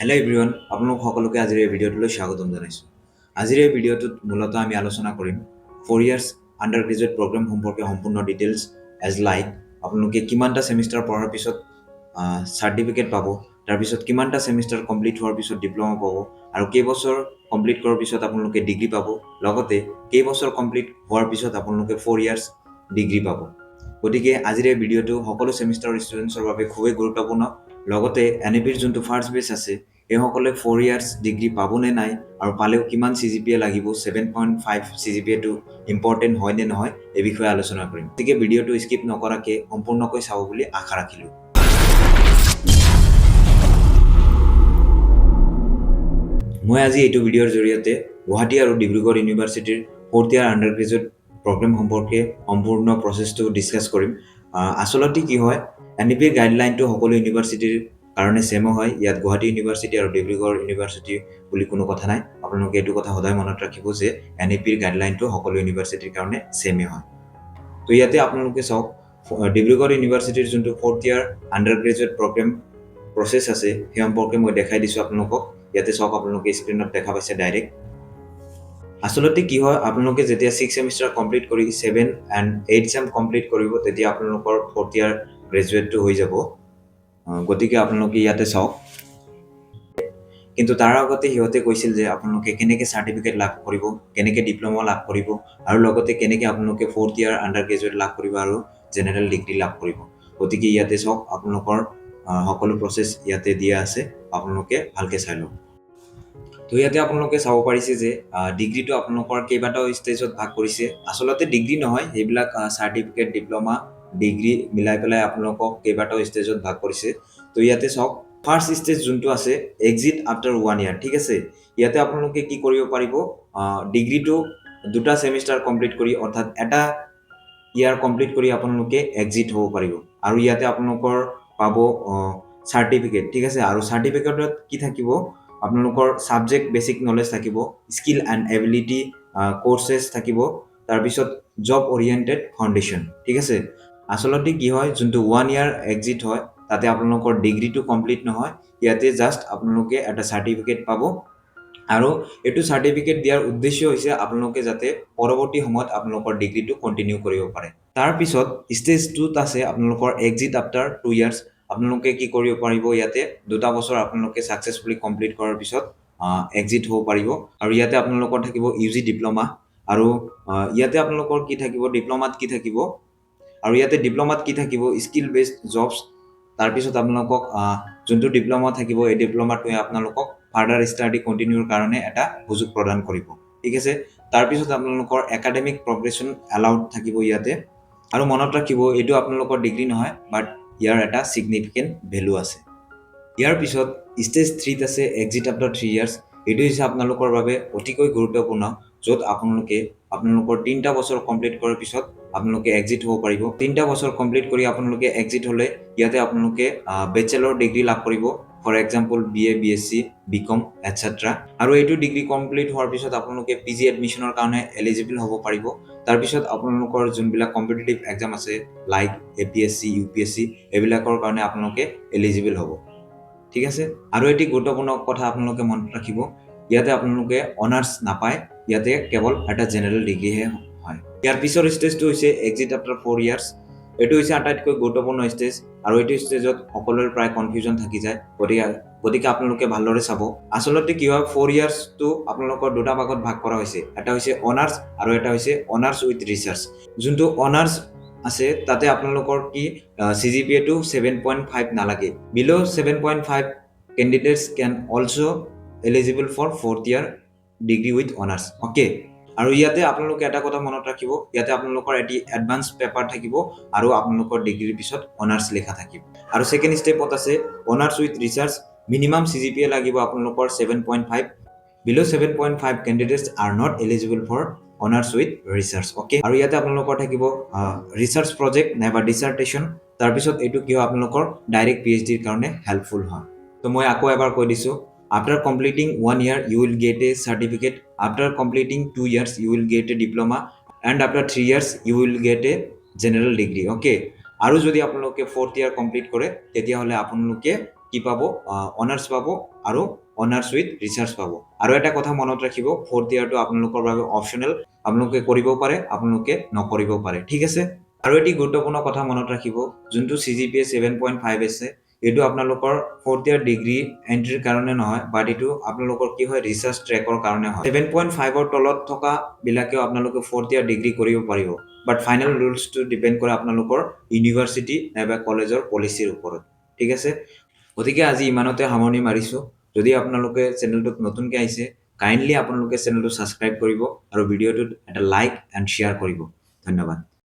Hello' everyone, আপোনালোক সকলোকে আজিৰ এই ভিডিঅ'টোলৈ স্বাগতম জনাইছোঁ। আজিৰ এই ভিডিঅ'টোত মূলতঃ আমি আলোচনা কৰিম 4 years under graduate programme সম্পৰ্কে সম্পূৰ্ণ ডিটেইলছ, এজ লাইক আপোনালোকে কিমানটা ছেমিষ্টাৰ পঢ়াৰ পিছত চাৰ্টিফিকেট পাব, তাৰপিছত কিমানটা ছেমিষ্টাৰ কমপ্লিট হোৱাৰ পিছত ডিপ্ল'মা পাব আৰু কেইবছৰ কমপ্লিট কৰাৰ পিছত আপোনালোকে ডিগ্ৰী পাব, লগতে কেইবছৰ কমপ্লিট হোৱাৰ পিছত আপোনালোকে 4 ইয়াৰ্ছ ডিগ্ৰী পাব। গতিকে আজিৰ এই ভিডিঅ'টো সকলো ছেমিষ্টাৰৰ ষ্টুডেণ্টছৰ বাবে খুবেই গুৰুত্বপূৰ্ণ। লগতে এনইপিৰ যোনটো ফাৰ্ষ্ট বেচ আছে, সেইসকলে 4 ইয়াৰ্ছ ডিগ্ৰী পাবনে নাই আৰু পালেও কিমান চিজিপিএ লাগিব, 7.5 চিজিপিএটো ইম্পৰ্টেণ্ট হয় নে নহয়, এই বিষয়ে আলোচনা কৰিম। গতিকে ভিডিঅ'টো স্কিপ নকৰাকৈ সম্পূৰ্ণকৈ চাব বুলি আশা ৰাখিলোঁ। মই আজি এইটো ভিডিঅ'ৰ জৰিয়তে গুৱাহাটী আৰু ডিব্ৰুগড় ইউনিভাৰ্চিটিৰ fourth year under graduate programme সম্পৰ্কে সম্পূৰ্ণ প্ৰচেছটো ডিছকাছ কৰিম। আচলতে কি হয়, এনইপিৰ গাইডলাইনটো সকলো ইউনিভাৰ্চিটিৰ কাৰণে ছেমো হয়। ইয়াত গুৱাহাটী ইউনিভাৰ্চিটি আৰু ডিব্ৰুগড় ইউনিভাৰ্চিটি বুলি কোনো কথা নাই। আপোনালোকে এইটো কথা সদায় মনত ৰাখিব যে এনইপিৰ গাইডলাইনটো সকলো ইউনিভাৰ্চিটিৰ কাৰণে ছেমেই হয়। তো ইয়াতে আপোনালোকে চাওক, ডিব্ৰুগড় ইউনিভাৰ্চিটিৰ যোনটো fourth year under graduate programme process আছে, সেই সম্পৰ্কে মই দেখাই দিছোঁ আপোনালোকক। ইয়াতে চাওক, আপোনালোকে স্ক্ৰীণত দেখা পাইছে ডাইৰেক্ট। আচলতে কি হয়, আপোনালোকে যেতিয়া ছিক্স ছেমিষ্টাৰ কমপ্লিট কৰি 7 এণ্ড 8 ছেম কমপ্লিট কৰিব, তেতিয়া আপোনালোকৰ ফ'ৰ্থ ইয়াৰ গ্ৰেজুৱেটটো হৈ যাব। গতিকে আপোনালোকে ইয়াতে চাওক। কিন্তু তাৰ আগতে সিহঁতে কৈছিল যে আপোনালোকে কেনেকৈ চাৰ্টিফিকেট লাভ কৰিব, কেনেকৈ ডিপ্ল'মা লাভ কৰিব আৰু লগতে কেনেকৈ আপোনালোকে ফ'ৰ্থ ইয়াৰ আণ্ডাৰ গ্ৰেজুৱেট লাভ কৰিব আৰু জেনেৰেল ডিগ্ৰী লাভ কৰিব। গতিকে ইয়াতে চাওক, আপোনালোকৰ সকলো প্ৰচেছ ইয়াতে দিয়া আছে, আপোনালোকে ভালকৈ চাই লওক। তো ইয়াতে আপোনালোকে চাব পাৰিছে যে ডিগ্ৰীটো আপোনালোকৰ কেইবাটাও ষ্টেজত ভাগ কৰিছে। আচলতে ডিগ্ৰী নহয়, সেইবিলাক চাৰ্টিফিকেট, ডিপ্ল'মা, ডিগ্ৰী মিলাই পেলাই আপোনালোকক কেইবাটাও ষ্টেজত ভাগ কৰিছে। তো ইয়াতে চাওক, ফাৰ্ষ্ট ষ্টেজ যোনটো আছে, এক্সিট আফটাৰ ওৱান ইয়াৰ, ঠিক আছে। ইয়াতে আপোনালোকে কি কৰিব পাৰিব? ডিগ্ৰীটো দুটা ছেমিষ্টাৰ কমপ্লিট কৰি, অৰ্থাৎ এটা ইয়াৰ কমপ্লিট কৰি আপোনালোকে এক্সিট হ'ব পাৰিব আৰু ইয়াতে আপোনালোকৰ পাব চাৰ্টিফিকেট, ঠিক আছে। আৰু চাৰ্টিফিকেটত কি থাকিব? আপোনালোকৰ ছাবজেক্ট বেছিক নলেজ থাকিব, স্কিল এণ্ড এবিলিটি কৰ্চেছ থাকিব, তাৰপিছত জব অৰিয়েণ্টেড ফাউণ্ডেশ্যন, ঠিক আছে। আচলতে কি হয়, যোনটো ওৱান ইয়াৰ এক্সিট হয়, তাতে আপোনালোকৰ ডিগ্ৰীটো কমপ্লিট নহয়। ইয়াতে জাষ্ট আপোনালোকে এটা চাৰ্টিফিকেট পাব আৰু এইটো চাৰ্টিফিকেট দিয়াৰ উদ্দেশ্য হৈছে আপোনালোকে যাতে পৰৱৰ্তী সময়ত আপোনালোকৰ ডিগ্ৰীটো কণ্টিনিউ কৰিব পাৰে। তাৰপিছত ষ্টেজ টুত আছে আপোনালোকৰ এক্সিট আফটাৰ 2 ইয়াৰ্ছ। আপোনালোকে কি কৰিব পাৰিব? ইয়াতে দুটা বছৰ আপোনালোকে ছাকচেছফুলি কমপ্লিট কৰাৰ পিছত এক্সিট হ'ব পাৰিব আৰু ইয়াতে আপোনালোকৰ থাকিব ইউ জি ডিপ্ল'মা। আৰু ইয়াতে আপোনালোকৰ কি থাকিব? ডিপ্ল'মাত কি থাকিব? আৰু ইয়াতে ডিপ্ল'মাত কি থাকিব? Skill based jobs. তাৰপিছত আপোনালোকক যোনটো ডিপ্ল'মা থাকিব, এই ডিপ্ল'মাটোৱে আপোনালোকক ফাৰ্ডাৰ ষ্টাডি কণ্টিনিউৰ কাৰণে এটা সুযোগ প্ৰদান কৰিব, ঠিক আছে। তাৰপিছত আপোনালোকৰ একাডেমিক প্ৰগ্ৰেশ্যন এলাউড থাকিব ইয়াতে। আৰু মনত ৰাখিব, এইটো আপোনালোকৰ ডিগ্ৰী নহয়, বাট ইয়াৰ এটা ছিগনিফিকেণ্ট ভেলু আছে। ইয়াৰ পিছত ষ্টেজ থ্ৰীত আছে এক্সিট আফটাৰ 3 ইয়াৰ্ছ। এইটো হৈছে আপোনালোকৰ বাবে অতিকৈ গুৰুত্বপূৰ্ণ, য'ত আপোনালোকে আপোনালোকৰ তিনিটা বছৰ কমপ্লিট কৰাৰ পিছত আপোনালোকে এক্সিট হ'ব পাৰিব। তিনিটা বছৰ কমপ্লিট কৰি আপোনালোকে এক্সিট হ'লে ইয়াতে আপোনালোকে বেচেলৰ ডিগ্ৰী লাভ কৰিব, for example BA, BSc, BCom, etcetera. আৰু এইটো ডিগ্ৰী কমপ্লিট হোৱাৰ পিছত আপোনালোকে পি জি এডমিশ্যনৰ কাৰণে এলিজিবল হ'ব পাৰিব। তাৰপিছত আপোনালোকৰ যোনবিলাক কম্পিটিটিভ এক্সাম আছে, লাইক এপিএছচি, ইউপিএছচি, এইবিলাকৰ কাৰণে আপোনালোকে এলিজিবল হ'ব, ঠিক আছে। আৰু এটি গুৰুত্বপূৰ্ণ কথা আপোনালোকে মনত ৰাখিব, ইয়াতে আপোনালোকে অনাৰ্ছ নাপায়, ইয়াতে কেৱল এটা জেনেৰেল ডিগ্ৰীহে হয়। ইয়াৰ পিছৰ ষ্টেজটো হৈছে এক্সিট আফটাৰ 4 ইয়াৰ্ছ। এইটো হৈছে আটাইতকৈ গুৰুত্বপূৰ্ণ ষ্টেজ আৰু এইটো ষ্টেজত সকলোৰে প্ৰায় কনফিউজন থাকি যায়। গতিকে আপোনালোকে ভালদৰে চাব। আচলতে কি হয়, 4 ইয়াৰ্ছটো আপোনালোকৰ দুটা ভাগত ভাগ কৰা হৈছে। এটা হৈছে অনাৰ্ছ আৰু এটা হৈছে অনাৰ্ছ উইথ ৰিচাৰ্চ। যোনটো অনাৰ্ছ আছে, তাতে আপোনালোকৰ কি চিজিপিএটো 7.5 নালাগে। Below 7.5 candidates can also eligible for fourth year degree with honours, okay. আৰু ইয়াতে আপোনালোকে এটা কথা মনত ৰাখিব, ইয়াতে আপোনালোকৰ এটি এডভান্স পেপাৰ থাকিব আৰু আপোনালোকৰ ডিগ্ৰীৰ পিছত অনাৰ্ছ লিখা থাকিব। আৰু ছেকেণ্ড ষ্টেপত আছে honours with research. Minimum CGPA লাগিব আপোনালোকৰ 7.5। Below 7.5 candidates are not eligible for honours with research, okay. আৰু ইয়াতে আপোনালোকৰ থাকিব ৰিচাৰ্চ প্ৰজেক্ট নাইবা ডিচাৰ্টেশ্যন। তাৰপিছত এইটো কি হয়, আপোনালোকৰ ডাইৰেক্ট পি এইচ ডিৰ কাৰণে হেল্পফুল হয়। তো মই আকৌ এবাৰ কৈ দিছোঁ, after completing one year you will get a certificate, after completing 2 years you will get a diploma and after 3 years you will get a general degree, okay. আৰু যদি আপোনালোকে ফ'ৰ্থ ইয়াৰ কমপ্লিট কৰে, তেতিয়াহ'লে আপোনালোকে কি পাব? অনাৰ্ছ পাব আৰু অনাৰ্ছ উইথ ৰিচাৰ্চ পাব। আৰু এটা কথা মনত ৰাখিব, ফ'ৰ্থ ইয়াৰটো আপোনালোকৰ বাবে অপশ্যনেল। আপোনালোকে কৰিব পাৰে, আপোনালোকে নকৰিব পাৰে, ঠিক আছে? আৰু এটি গুৰুত্বপূৰ্ণ কথা মনত ৰাখিব, যোনটো চিজিপিএ 7.5 আছে, এইটো আপোনালোকৰ ফ'ৰ্থ ইয়াৰ ডিগ্ৰী এণ্ট্ৰিৰ কাৰণে নহয়, বাট এইটো আপোনালোকৰ কি হয়, ৰিচাৰ্চ ট্ৰেকৰ কাৰণে হয়। 7.5ৰ তলত থকা বিলাকেও আপোনালোকে ফ'ৰ্থ ইয়াৰ ডিগ্ৰী কৰিব পাৰিব, বাট ফাইনেল ৰুলছটো ডিপেণ্ড কৰে আপোনালোকৰ ইউনিভাৰ্চিটি নাইবা কলেজৰ পলিচিৰ ওপৰত, ঠিক আছে? গতিকে আজি ইমানতে সামৰণি মাৰিছোঁ। যদি আপোনালোকে চেনেলটোত নতুনকৈ আহিছে, কাইণ্ডলি আপোনালোকে চেনেলটো ছাবস্ক্ৰাইব কৰিব আৰু ভিডিঅ'টোত এটা লাইক এণ্ড শ্বেয়াৰ কৰিব। ধন্যবাদ।